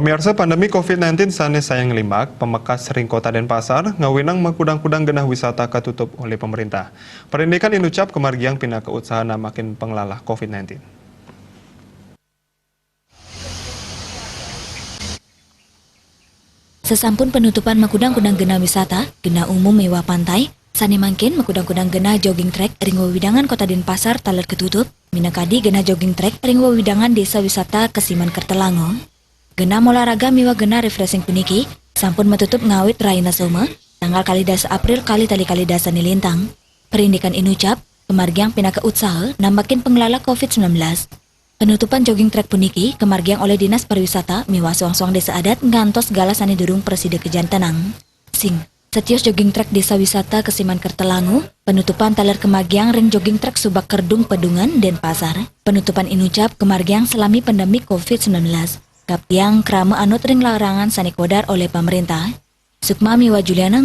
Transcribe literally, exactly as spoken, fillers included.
Pemirsa, pandemi covid sembilan belas sané sayang ngelimbak, pamekas ring Kota Denpasar ngawinang makudang-kudang genah wisata katutup olih pemerintah. Parindikan inucap kamargiang pinaka usaha nambakin panglalah covid sembilan belas. Sasampun panutupan makudang-kudang genah wisata, genah umum miwah pantai, sané mangkin makudang-kudang genah jogging track ring wewidangan Kota Denpasar taler katutup, minakadi genah jogging track ring wewidangan Désa Wisata Kesiman Kertalango. Genah molahraga miwah genah refreshing puniki sampun matutup ngawit rahina Soma, tanggal kalih dasa April kalih tali kalih dasa nilintang. Parindikan inucap, kamargiang pinaka usaha nambakin panglalah covid sembilan belas. Penutupan jogging track puniki kamargiang olih Dinas Pariwisata miwah suang-suang désa adat ngantos galah sané durung prasida kajantenang. Sing, satios jogging track Désa Wisata Kesiman Kertalango, penutupan taler kamargiang ring jogging track Subak Kerdung Pedungan, Denpasar. Penutupan inucap kamargiang salami pandemi covid sembilan belas. Kapiang krama anut ring larangan sané kaadar olih pemerintah. Sukma miwah Juliana